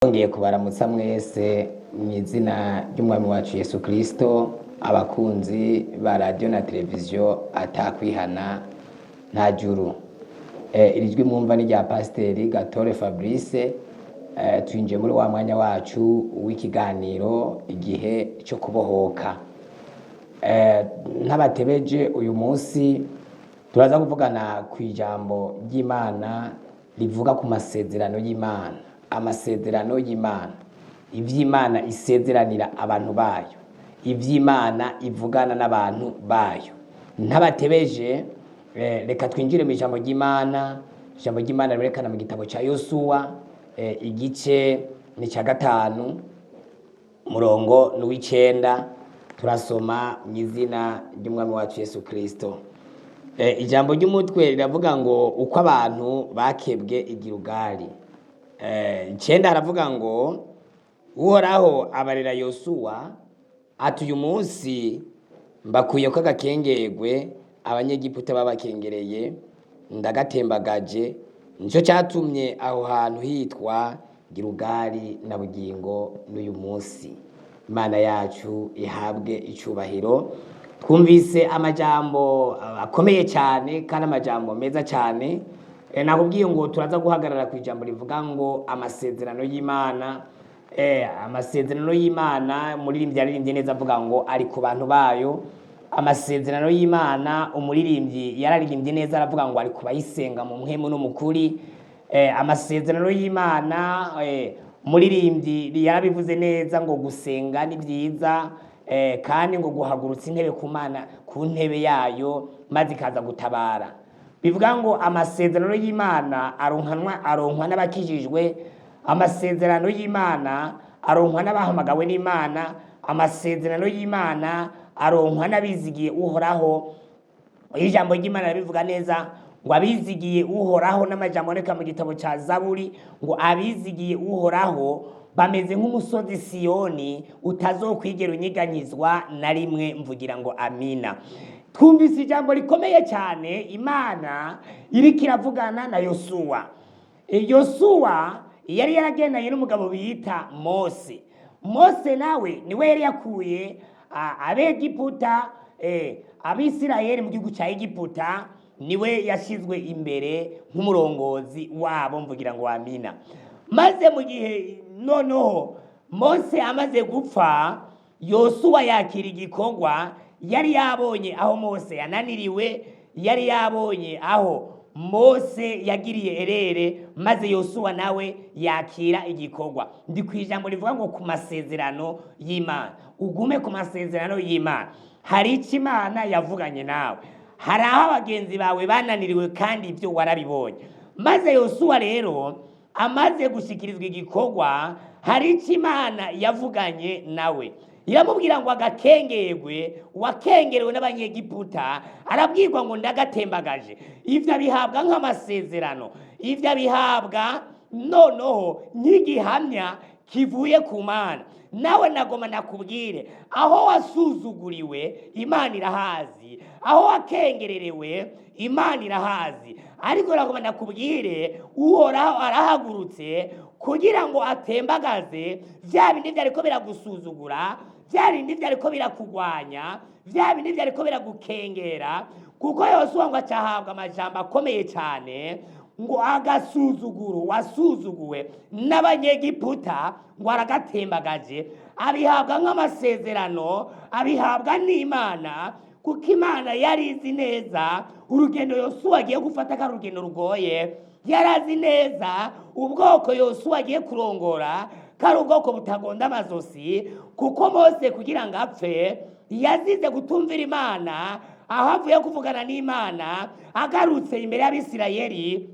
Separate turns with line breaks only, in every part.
Nongeye kubaramutsa mwese mw'izina ry'umwami wacu Yesu Kristo, abakunzi ba radiyo na televiziyo atakwihana nta juru. Iri jwi mwumva ni rya Pasiteri Gatore Fabrice, twinjiye muri wa mwanya wacu w'ikiganiro igihe cyo kubohoka. Ntabatebeje uyu munsi turaza kuvugana kw'ijambo ry'Imana rivuga ku masezerano y'Imana, amasezerano y'Imana, ivy'Imana isezeranira abantu bayo, ivy'Imana ivugana n'abantu bayo. Ntabatebeje, reka twinjire mw'ijambo ry'Imana, ijambo ry'Imana riberekana mu gitabo ca Yosuwa, igice ni ica gatanu, umurongo ni uw'icenda, turasoma mw'izina ry'umwami wacu Yesu Kristo. Ijambo ry'umutwe riravuga ngo uko abantu bakebwe i Gilugali. Icenda haravuga ngo Uhoraho abarira Yosuwa ati uyu munsi mbakuyeko agakengerwe abanyegiputa babakengereye ndagatembagaje, nico catumye aho hantu hitwa Gilugali na bugingo n'uyu munsi. Imana yacu ihabwe icubahiro. Twumvise amajambo akomeye cane kandi amajambo meza cane. Nakubwiye ngo turaza guhagarara kw'ijambo rivuga ngo amasezerano y'Imana. Amasezerano y'Imana umuririmbyi yaririmbye neza avuga ngo ari ku bantu bayo. Amasezerano y'Imana umuririmbyi yararirimbye neza aravuga ngo ari ku bayisenga mu mpwemu no mu kuri. Amasezerano y'Imana umuririmbyi yarabivuze neza ngo gusenga ni vyiza, kandi ngo guhagurutsa intebe ku Mana ku ntebe yayo maze ikaza gutabara. Bivuga ngo amasezerano y'Imana aronkwa n'abakijijwe, amasezerano y'Imana aronkwa n'abahamagawe n'Imana, amasezerano y'Imana aronkwa n'abizigiye Uhoraho. Ijambo ry'Imana rirabivuga neza ngo abizigiye Uhoraho, n'amajambo aboneka mu gitabo ca Zaburi ngo abizigiye Uhoraho bameze nk'umusozi Siyoni utazokwigera unyiganyizwa na rimwe, mvugira ngo amina. Twumvise ijambo rikomeye cyane Imana iriko iravugana na Yosuwa. Yosuwa yari yaragendanye n'umugabo bita Mose. Mose nawe niwe yari yakuye abegiputa, abisirayeli mu gihugu ca Egiputa, niwe yashizwe imbere nk'umurongozi wabo, mvugira ngo amina. Maze mu gihe noneho Mose amaze gupfa, Yosuwa yakira igikorwa yari yabonye aho Mose yananiriwe, yari yabonye aho Mose yagiriye erere, maze Yosuwa nawe yakira igikorwa. Ndi kw'ijambo rivuga ngo ku masezerano y'Imana, ugume ku masezerano y'Imana. Hari ico Imana yavuganye nawe, hari aho abagenzi bawe bananiriwe kandi ibyo warabibonye. Maze Yosuwa rero amaze gushikirizwa igikorwa, hari ico Imana yavuganye nawe, iramubwira ngo agakengerwe wakengerewe n'abanyegiputa, arabwirwa ngo ndagatembagaje. Ivyo abihabwa nk'amasezerano, ivyo abihabwa noneho nk'igihamya kivuye ku Mana. Nawe nagoma nakubwire, aho wasuzuguriwe Imana irahazi, aho wakengererewe Imana irahazi, ariko nagoma nakubwire Uhoraho arahagurutse kugira ngo atembagaze vya bindi vyariko biragusuzugura, vya bindi vyariko birakugwanya, vya bindi vyariko biragukengera. Kuko Yosuwa ngo acahabwa amajambo akomeye cane ngo agasuzuguro wasuzuguwe n'abanyegiputa ngo aragatembagaje, abihabwa nk'amasezerano, abihabwa n'Imana, kuko Imana yari izi neza urugendo Yosuwa agiye gufata ko ari urugendo rugoye, yari azi neza ubwoko Yosuwa agiye kurongora ko ari ubwoko butagonda amazosi, kuko Mose kugira ngo apfe yazize gutumvira Imana. Aho avuye kuvugana n'Imana agarutse imbere y'Abisirayeli,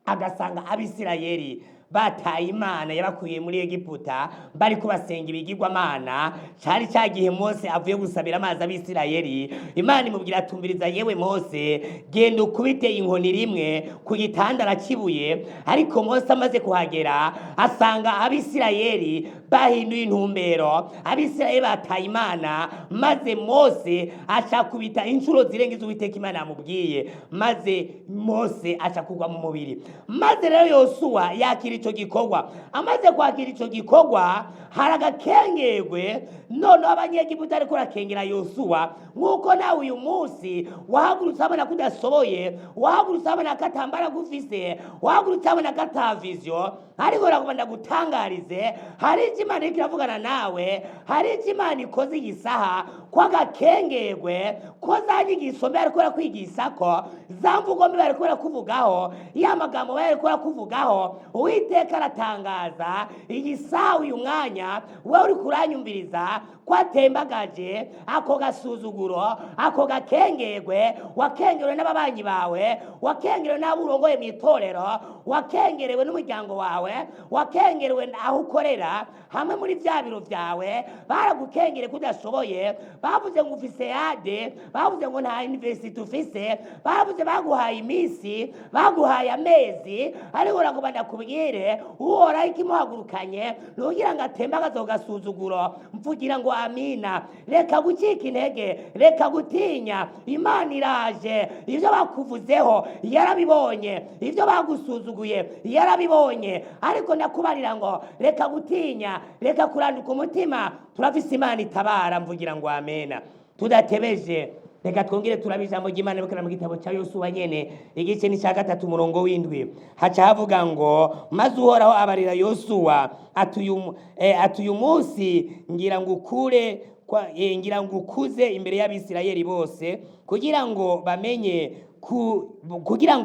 agasanga Abisirayeli bataye Imana yabakuye muri Egiputa, bariko basenga ibigirwamana. Cari ca gihe Mose avuye gusabira amazi Abisirayeli, Imana imubwira atumviriza, yewe Mose, genda ukubite inkoni rimwe ku gitandara c'ibuye. Ariko Mose amaze kuhagera asanga Abisirayeli bahinduye intumbero, Abisirayeli bataye Imana, maze Mose acakubita inshuro zirenga izo Uwiteka Imana yamubwiye, maze Mose aca kugwa mu mubiri. Maze rero Yosuwa yakira kwakira ico gikorwa, amaze kwakira ico gikorwa, hari agakengerwe. Noneho Abanyegiputa ariko arakengera Yosuwa, nk'uko nawe uyu munsi wahagurutse abona ko udasoboye, wahagurutse abona ko atambaraga ufise, wahagurutse abona ko ata vision, ariko ragomba ndagutangarize, hari icyo Imana iriko iravugana nawe, hari icyo Imana ikoze iyi saha, ko agakengerwe ko za nyigisho mbi bariko barakwigisha, ko za mvugo mbi bariko barakuvugaho, ya magambo bariko barakuvugaho, Uwiteka aratangaza iyi saha, uyu mwanya wewe uriko uranyumviriza, ko atembagaje ako gasuzuguro, ako gakengerwe wakengerewe n'ababanyi bawe, wakengerewe n'abo urongoye mu itorero, wakengerewe n'umuryango wawe, wakengerewe aho ukorera, hamwe muri vya biro vyawe baragukengere ko udashoboye, bavuze ngo ufise yade, bavuze ngo nta university ufise, bavuze baguhaye iminsi, baguhaye amezi, ariko uragomba ndakubwire, Uhoraho ikimuhagurukanye nugira ngo atembagaze ako gasuzuguro. Mvugira ngo amina. Reka gucika intege, reka gutinya, Imana iraje. Ibyo bakuvuzeho yarabibonye, ibyo bagusuzuguye yarabibonye, ariko ndakubarira ngo reka gutinya, reka kuranduka umutima, turafise Imana itabara. Mvugira ngo amena. Tudatebeje, reka twongere turabe ijambo ry'Imana bikora mu gitabo cya Yosuwa nyene, igice ni cya 3, umurongo w'7. Haca havuga ngo: "Maze Uhoraho abarira Yosuwa ati: uyu munsi ngira ngo ukure ngira ngo ukuze imbere y'Abisirayeli bose, kugira ngo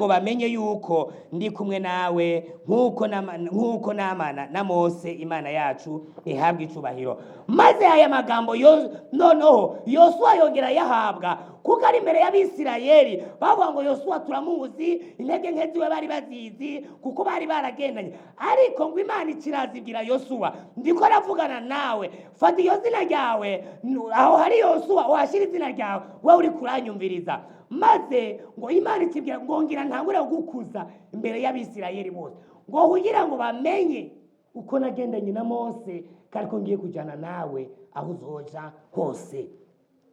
bamenye yuko ndi kumwe nawe nk'uko namana na Mose. Imana yacu ihabwa icubahiro." Maze aya magambo noneho Yosuwa yongera yahabwa kuko ari imbere y'Abisirayeli. Bavuga ngo: "Yosuwa turamuzi, intege nke ziwe bari bazizi kuko bari baragendanye." Ariko ngo Imana ikirazibwira Yosuwa: "Ndiko aravugana nawe, fata iyo zina ryawe, aho hari Yosuwa uhashyira izina ryawe, wowe uri kuranyumviriza." Maze ngo Imana ikibwira ngo: "Ngira ntangure gukuza imbere y'Abisirayeli bose, ngo kugira ngo bamenye uko nagendanye na Mose, kandi ko ngiye kujyana nawe aho uzoja hose."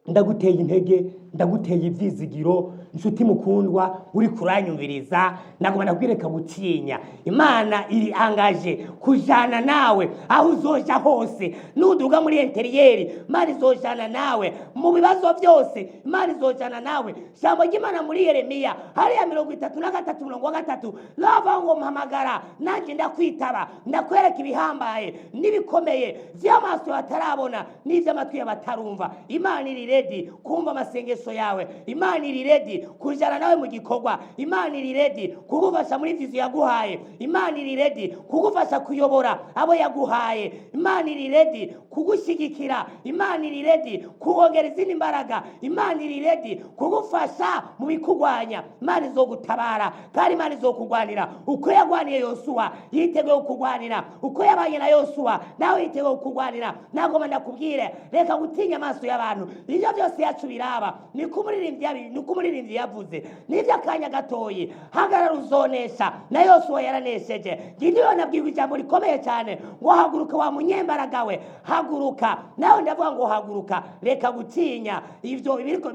Ndaguteye intege, ndaguteye ivyizigiro, nshuti mukundwa uri kuranyumviriza, nagomba ndakwereka gutinya. Imana iri angaje kujana nawe aho uzoja hose. Nuduga muri intérieur, Imana izojana nawe. Mu bibazo byose, Imana izojana nawe. Jambo ry'Imana muri Yeremiya hariya 33 umurongo wa 3 lava ngo: "Mpamagara nanjye ndakwitaba, ndakwereka ibihambaye n'ibikomeye vy'amaso batarabona n'ivy'amatwi batarumva." Imana iri ready kumva amasengesho yawe. Imana iri ready kujana nawe mu gikorwa. Imana iri ready kugufasha muri vision yaguhaye. Imana iri ready kugufasha kuyobora abo yaguhaye. Imana iri ready kugushyigikira. Imana iri ready kukongera izindi mbaraga. Imana iri ready kugufasha mu bikugwanya. Imana izogutabara kandi Imana izokugwanira. Uko yagwaniye Yosuwa, yiteguye kukugwanira. Uko yabanye na Yosuwa, nawe yiteguye kukugwanira. Nagomba ndakubwire, reka gutinya amaso y'abantu. Ibyo byose yacu biraba, niko umuririmbyi yavuze, n'iby'akanya gatoyi. Hagarara, uzonesha, na Yosuwa yaranesheje. Gideyoni abwirwa ijambo rikomeye cyane ngo: "Haguruka wa munyembaraga we, haguruka." Nawe ndavuga ngo haguruka, reka gutinya ibyo ibiriko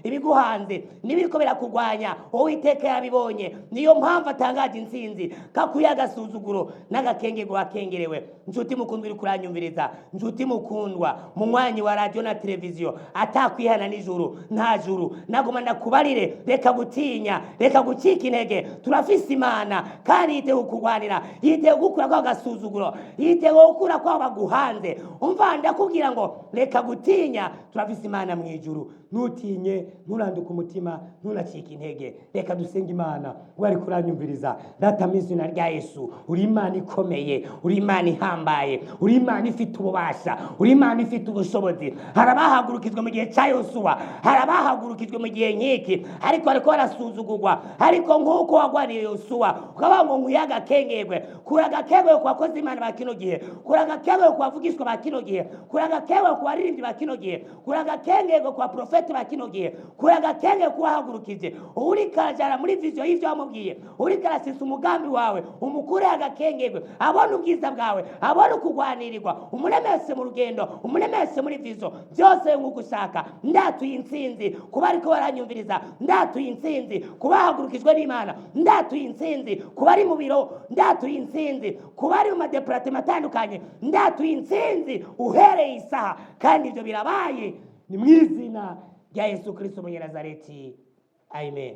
ibiguhanze n'ibiriko birakugwanya. Uwiteka yarabibonye, niyo mpamvu atangaje intsinzi, kakuye agasuzuguro n'agakengego wakengerewe. Nshuti mukundwa uri kuranyumviriza, nshuti mukundwa munywanyi wa radiyo na televiziyo, atakwihana n'ijuru nta juru. Nagoma ndakubarire, reka gutinya, reka gucika intege. Turafise Imana kandi yiteguye kukugwanira, yiteguye gukura kwa gasuzuguro, yiteguye gukura kwa baguhanze. Umva, ndakubwira ngo reka gutinya, turafise Imana mu ijuru. Ntutinye, nturanduke umutima, ntunacike intege. Reka dusenge Imana. Wari kuranyumviriza, Data, mu izina rya Yesu, uri Imana ikomeye, uri Imana ihambaye, uri Imana ifite ububasha, uri Imana ifite ubushobozi. Hari abahagurukijwe mu gihe cya Yosuwa, hari abahagurukijwe mu gihe nk'iki, ariko bariko barasuzugurwa. Ariko nk'uko wagwaniye Yosuwa, ukavuga ngo nkuye agakengerwe, kura agakengerwe ku bakozi Imana ba kino gihe, kura agakengerwe ku bavugishwa ba kino gihe, kura agakengerwe ku baririmbyi ba kino gihe, kura agakengerwe ku baprofeti ba kino gihe, kura agakengerwe ku bahagurukije uri karajara muri vision y'ivyo wamubwiye, uri karasisa umugambi wawe, umukure agakengerwe, abone ubwiza bwawe, abone ukugwanirirwa, umuremese mu rugendo, umuremese muri vision, byose nk'uko ushaka. Ndatuye intsinzi kuba ariko baranyumviriza. kunyumviriza, ndatuye intsinzi ku bahagurukijwe n'Imana, ndatuye intsinzi ku bari mu biro, ndatuye intsinzi ku bari mu madeparatema atandukanye, ndatuye intsinzi uhereye isaha. Kandi ibyo birabaye, ni mu izina rya Yesu Kristo Umunyanazareti, amen.